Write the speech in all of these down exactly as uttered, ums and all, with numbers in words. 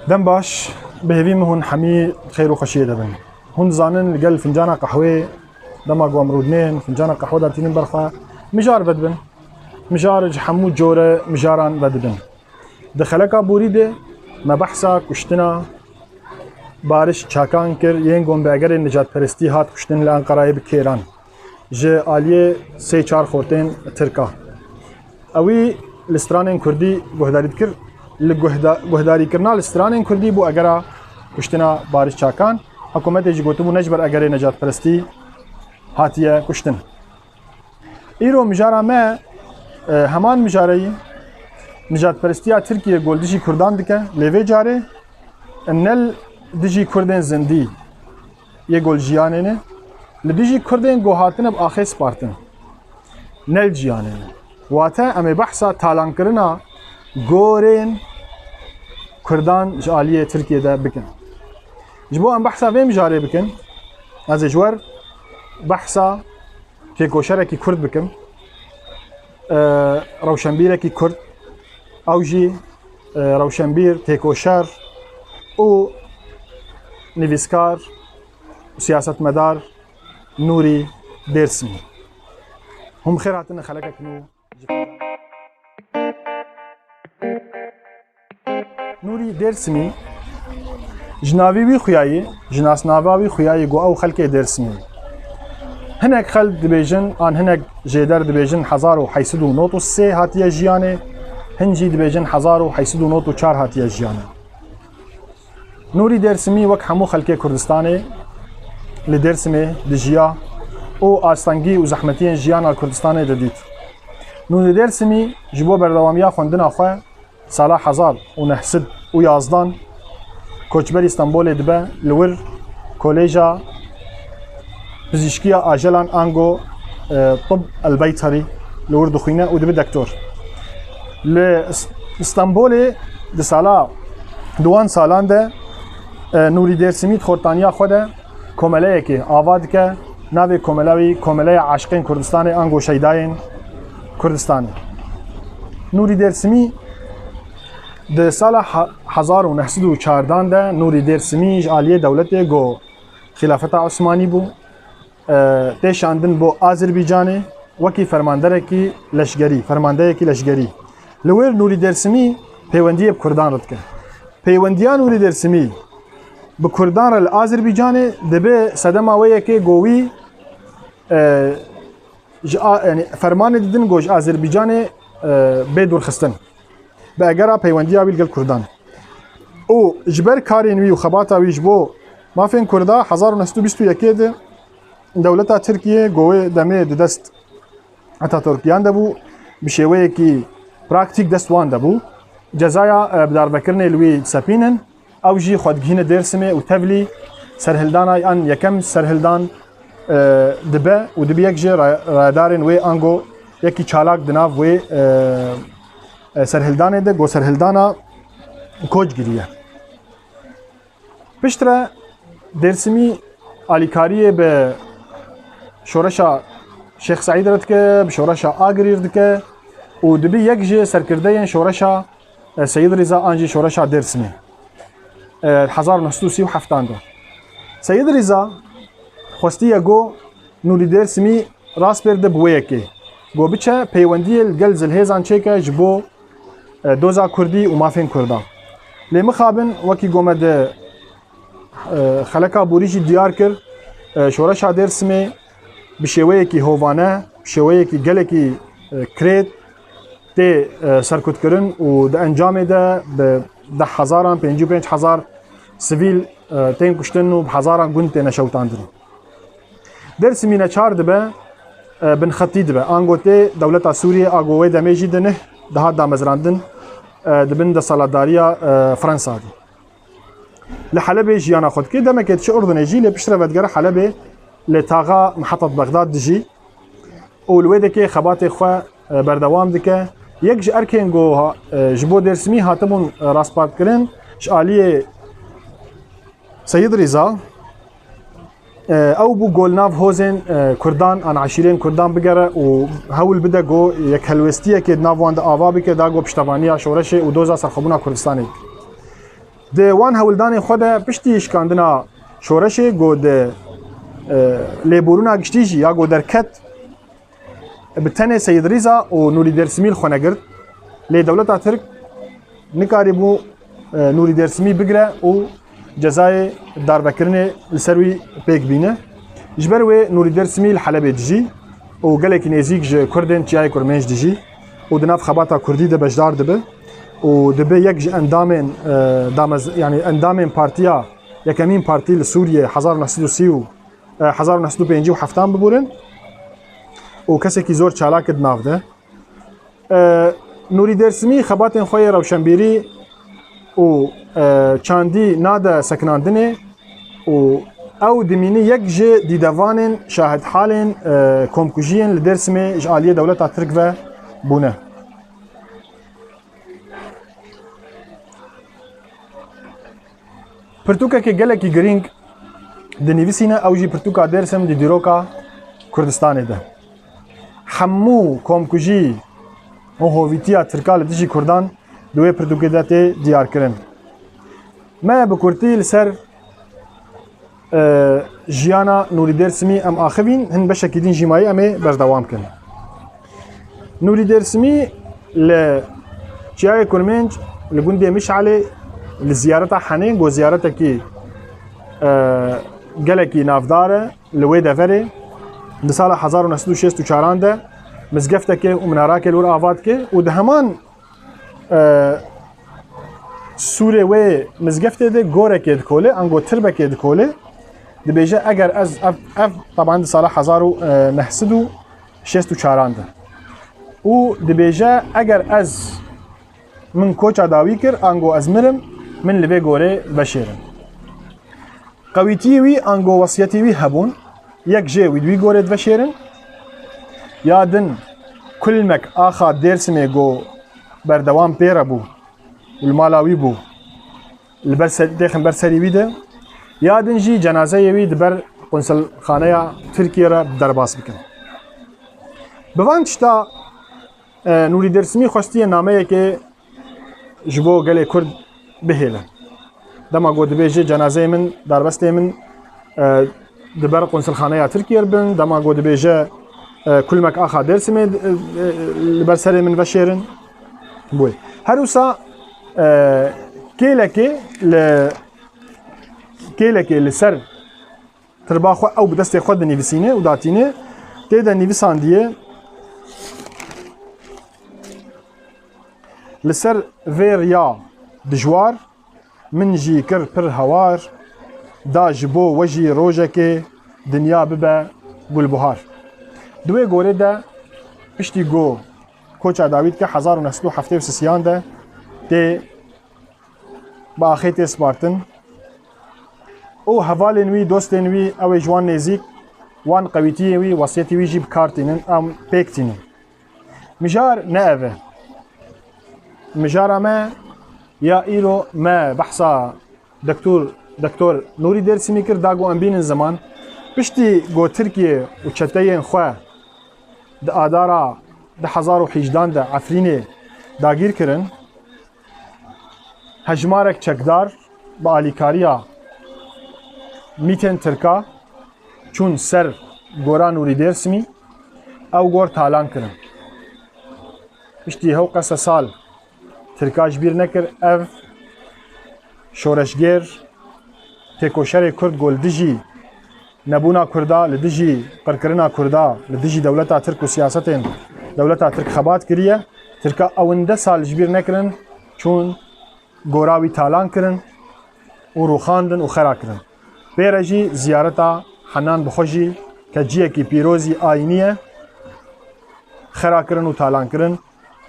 Dem baş, bi hêvî min hûn hemî xêr û xweşiyê de bin. Hûn dizanin, li gel fincana qehwê, dema ku em rûdinên, fincana qehwe de tînin ber xwe, mijar vedibin. Mijar ji hemû cor e mijaran vedibin. Di xeleka borî de me behsa kuştina Bariş Çakan kir, yên ku bi egerê nijadperestî hat kuştin li Enqerayê bi kêran. Ji aliyê sê çar xortên Tirka. Ewî li stranên Kurdî guhdarî dikir. Li guhda-, guhdarîkirina li stranên Kurdî bû egera kuştina Bariş Çakan. Hikûmetê jî gotibû ne ji ber egerê nijadperestî hatiye kuştin. Îro mijara me, e, heman mijareyî nijadperestiya Tirkiye gol dijî Kurdan dike, lê vê carê ne li dijî Kurdên zindî yê gol jiyanê ne, li dijî Kurdên ku hatine bi axê spartin, ne li jiyanê ne. Wate em ê behsa talankirina gorên Kurdan ji aliyê Tirkiye de bikin. Ji bo em behsa vê mijarê bikin, ez ê ji wer behsa têkoşerekî Kurd bikim. E, rewşenbîrekî Kurd, ew jî, e, rewşenbîr, têkoşer û nivîskar û siyasetmedar Nûrî Dêrsimî. Hûn bi xêr hatine xelekek nû. Nûrî Dêrsimî, ji navî wî xuyayî, ji nasnava wî xuyayî ku ew xelkê Dêrsimî. Hinek xelk dibêjin, an hinek jêder dibêjin hezar û heyt sed û nod û sê hatiye jiyanê, hin jî dibêjin hezar û heyt sed û nod û çar hatiye jiyanê. Nûrî Dêrsimî wek hemû xelkê Kurdistanê li Dêrsimê dijiya û astengî û zehmetiyên jiyana li Kurdistanê didît. Nûrî Dêrsimî ji bo berdewamiya xwendina xwe sala hezar û neh sed û yazdan koçberî Stenbolê dibe, li wir Koleja Pizîşkiya Ajelan ango, e, Tib El Beyterî li wir dixwîne û dibe dektor. Li S-, Stenbolê di sala, di wan salan de, e, Nûrî Dêrsimî di xortaniya xwe de komeleyekê ava dike, navê komela wî Komeleya Aşiqên Kurdistanê ango Şeydayên Kurdistanê. Nûrî Dêrsimî di sala he-, hezar û neh sed û çardan de Nûrî Dêrsimî ji aliyê dewletê ku Xîlafeta Osmanî bû, e, tê şandin bo Azerbaycanê wekî fermanderekî leşgerî, fermandeyekî leşgerî. Li wir Nûrî Dêrsimî peywendiyê bi Kurdan re dike. Peywendiya Nûrî Dêrsimî bi Kurdan re li Azerbaycanê dibe sedema wê yekê ku wî, e, ji a-, yanî fermanê didin ku ji Azerbaycanê, e, bê dûrxistin. Bi egera peywendiya wî li gel Kurdan. Û ji ber karên wî û xebata wî ji bo mafên Kurda hezar û neh sed û bîst û yekê de dewleta Tirkiye ku wê demê di dest Ataturkiyan de bû, bi şêweyekî praktîk dest wan de bû. Cezaya, e, bidarvekirinê li wî disepînin. Ew jî xwe digihîne Dêrsimê û tevlî serhildana yan yekem serhildan, e, dibe û dibe yek ji ra-, rayedarên wê ango yekî çalak di nav wê, e, e, serhildanê de, ku serhildana koç giriye. Piştre Dêrsimî alîkariyê bi şoreşa Şêx Seîd re dike, bi şoreşa Agirî re dike û dibe yek ji serkirdeyên şoreşa, e, Seyîd Rîza an jî şoreşa Dêrsimê, e, hezar û neh sed û sî û heftan de. Seyîd Rîza xwestiye ku Nûrî Dêrsimî rast pêr de bi wê yekê, ku biçe peywendiyê li gel zilhêzan çêke ji bo, e, doza Kurdî û mafên Kurdan. Lê mixabin wekî ku me di, e, xeleka borî jî diyar kir, e, şoreşa Dêrsimê bi şêweyekî hovane, bi şêweyekî gelekî, e, kirêt tê, e, serkutkirin û di encamê de bi deh hezaran, pêncî û pênc hezar sivîl, e, tên kuştin û bi hezaran gund têne şewitandin. Dêrsimî neçar dibe, e, binxetî dibe. Ango tê dewleta Sûriyê a ku wê demê jî di neh dihat damezrandin, e, di bin desthilatdariya, e, Fransa de. Li Helebê jiyana xwe dike, demekê diçe Urdunê jî, lê piştre vedigere Helebê, li taxa mihetat Bexdad dijî û li wê dekê xebatê xwe, e, berdewam dike. Yek ji erkên ku ha-, e, ji bo Dêrsimî hatibûn, e, rastpartkirin ji aliyê Seyîd Rîza, e, ew bû ku li nav hozên, e, Kurdan, an eşîrên Kurdan bigere û hewl bide ku yekhelwestiyekê di nav wan de ava bike, da ku piştevaniya şoreşê û doza serxwebûna Kurdistanê bike. Di wan hewldanên xwe de piştî şikandina şoreşê ku di, e, lêborûna giştî jî ya ku derket, bi tenê Seyid Rîza û Nûrî Dêrsimî li xwe negirt. Lê dewleta Tirk nikarîbû, e, Nûrî Dêrsimî bigire û cezayê darvekirinê li ser wî pêk bîne. Ji ber wê Nûrî Dêrsimî li Helebê dijî û gelekî nêzîk ji Kurdên Çiyayê Kurmênc dijî û di nav xebata Kurdî de beşdar dibe û dibe yek ji endamên, e, damez-, yanî endamên partiya, yekemîn partî li Sûriyê hezar û neh sed û sî û, e, hezar û neh sed û pêncî û heftan biborin û kesekî zor çalak e di nav de. E, Nûrî Dêrsimî xebatên xwe yê rewşenbîrî û, e, çandî nade sekinandinê û ew dimîne yek ji dîdevanên şahidhalên, e, komkujiyên li Dêrsimê ji aliyê dewleta Tirk ve bûne. Pirtûkekê gelekî girîng dinivîsîne, ew jî pirtûka Dêrsim di dîroka Kurdistanê de. Hemû komkujî û hovîtiya Tirka li dijî Kurdan di wê pirtûkê de tê diyarkirin. Me bi kurtî li ser, e, jiyana Nûrî Dêrsimî em axivîn, hin beşekî din jî mayî em ê berdewam kin. Nûrî Dêrsimî li Çiyayê Kurmênc, li gundê Mişalê, li ziyareta Henê, ku ziyaretekî, e, gelekî navdar e li wê deverê, di sala hezar û neh sed û şêst û çaran de mizgeftekê û minarakê li wir ava dike û di heman, e, sûrê wê mizgeftê de gorekê dikole, ango tirbekê dikole, dibêje, eger ez ev, ev, teban di sala hezar û neh sed û şêst û çaran de. Û dibêje, eger ez, min koça dawî kir, ango ez mirim, min li vê gorê veşêrin. Qewîtiyê wî ango wesiyetê wî hebûn, yek jê wî di wî gorê diveşêrin, ya din kulmek axa Dêrsimê ku berdewam pê re bû û li mala wî bû, li ber ser, têxin ber serî wî de, ya din jî cenazeyê wî di ber qunsilxaneya Tirkiyê re derbas bikin. Bi van tişta, e, Nûrî Dêrsimî xwestiye nameyekê ji bo gelê Kurd bihêle. Dema ku dibêje cenazeyê min, darbestê min, e, di ber qunsilxaneya Tirkiyê re bin, dema ku dibêje, e, kulmek axa Dêrsimê, e, e, li ber serê min veşêrin. Bûye. Her wisa, e, kêlekê li, kêlekê li ser tirba xwe ew bi destê xwe dinivîsîne û datîne, tê de nivîsandiye, li ser vê riya dijwar, min jî kir pir hawar, da ji bo we jî rojekê dinya bibe gulbuhar. Di wê gorê de piştî ku koça dawî dike, hezar û neh sed û heftê û sisiyan de tê bi axê tê spartin û hevalên wî, dostên wî, ew ê ji wan nêzîk, wan qewîtiyê wî, wesiyetê wî jî bi kar tînin, em pêk tînin. Mijar ne ev e. Mijara me ya îro, me behsa Doktor, Doktor Nûrî Dêrsimî kir, da ku em bînin ziman. Piştî ku Tirkiye û çeteyên xwe di Adara du hezar û hejdan de Efrînê dagîr kirin, hejmarek çekdar bi alîkariya mîtên Tirka çûn ser gora Nûrî Dêrsimî, ew gor talan kirin. Piştî hewqese sal Tirka ji bîr nekir, ev şoreşgêr, têkoşerê Kurd ku li dijî nebûna Kurda, li dijî qirkirina Kurda, li dijî dewleta Tirk û siyasetên dewleta Tirk xebat kiriye. Tirka ewinde sal ji bîr nekirin, çûn gora wî talan kirin û rûxandin û xera kirin. Pê re jî ziyareta Henan bi xwe jî ke ciyekî pîrozî ayînî ye, xera kirin û talan kirin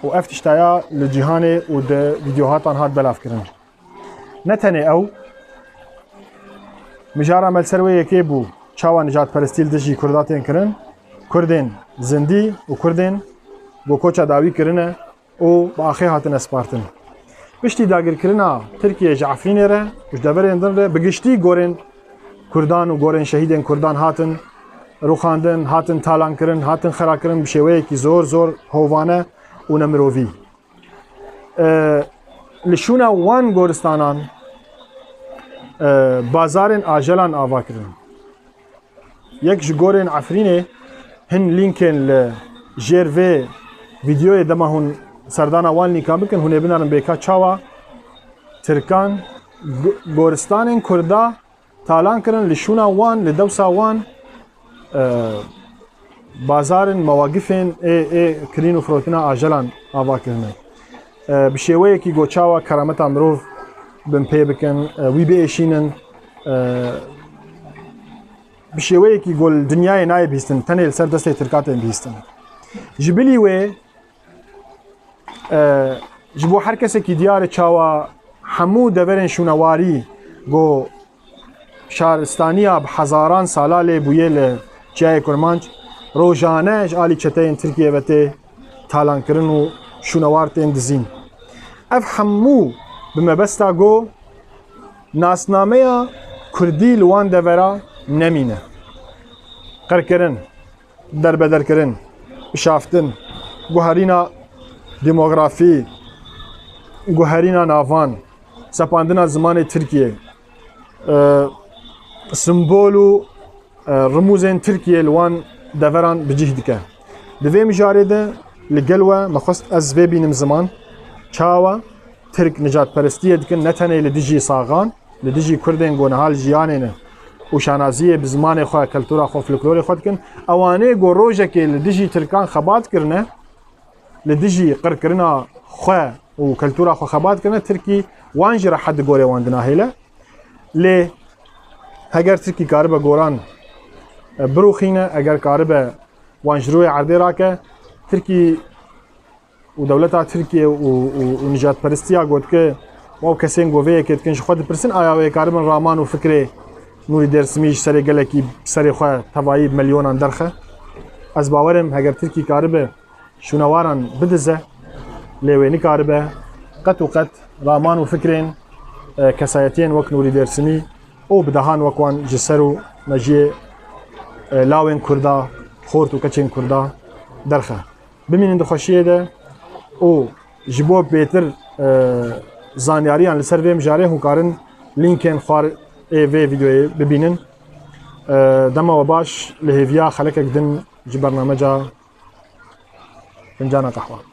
û ev tiştaya li cîhanê û di vîdyohatan hat belavkirin. Ne tenê ew, mijara me li ser wê yekê bû, çawa nijadperestî li dijî Kurda tên kirin, Kurdên zindî û Kurdên ku koça dawî kirine û bi axê hatine spartin. Piştî dagirkirina Tirkiyê ji Efrînê re û ji deverên din re, bi giştî gorên Kurdan û gorên şehîdên Kurdan hatin rûxandin, hatin talankirin, hatin xerakirin bi şêweyekî zor zor hovane û nemirovî. E, li şûna wan goristanan, E, bazarên ajelan ava kirin. Yek ji gorên Efrînê, hin lînkên li jêr vê vîdeoyê dema hûn serdana wan lînkan bikin, hûn ê binerin bêka çawa Tirkan go-, goristanên Kurda talan kirin, li şûna wan, li dewsa wan, e, bazarên mewaqifên ê, ê kirîn û firotina ajelan ava kirine. E, bi şêweyekî go çawa kerameta mirov binpê bikin, e, wî biêşînin, e, bi şêweyekî go li dinyayê nayê bihîstin, tenê li ser destê Tirka tên bihîstin. Ji bilî wê, e, ji bo her kesekî diyar e çawa hemû deverên şûnewarî go şaristaniya bi hezaran sala lê bûye li Çiyayê Kurmanc, rojane ji alî çeteyên Tirkiyê ve tê talankirin û şûnewar tên dizîn. Ev hemû bi mebesta go nasnameya Kurdî li wan devera nemîne. Qirkirin, derbederkirin, bişaftin, guherîna demografî, guherîna navan, sepandina zimanê Tirkiyê, e, simbol û, e, rimûzên Tirkiyê li wan deveran bi cih dike. Di vê mijarê de li gel we me xwest ez vê bînim ziman, çawa Tirk nijadperestiyê dikin, ne tenê li dijî saxan, li dijî Kurdên ku niha li jiyanê ne û şanaziyê bi zimanê xwe, kultura xwe, folklorê xwe dikin, ewanê ku rojekê li dijî Tirkan xebat kirine, li dijî qirkirina xwe û kultura xwe xebat kirine, Tirkî wan jî rehet di gorê wan dinahêle. Lê heger Tirkî karibe goran, e, birûxîne, eger karibe wan ji rûyê erdê rake, Tirkî û dewleta Tirkiye û, û, û nijadperestiya gotike, û ew kesên ku vê yekê dikin ji xwe dipirsin, aya wê karibin raman û fikrê Nûrî Dêrsimî ji serê gelekî serê xwe tevayî bi milyonan derxe? Ez bawer im, heger Tirkî karibe şûnewaran bidize, lê wê nikaribe qet û qet raman û fikrên, e, kesayetiyên wek Nûrî Dêrsimî û bi dehan wek wan ji ser û mejiyê, e, lawên Kurda, xort û keçên Kurda derxe. Bimînin di xweşiyê de û ji bo bêtir, e, zanyariyan li ser vê mijarê hûn karin lînkên xwarê vê vîdeoyê bibînin. E, dema we baş, li hêviya xelekek din ji bernameca Fincana Qehwa.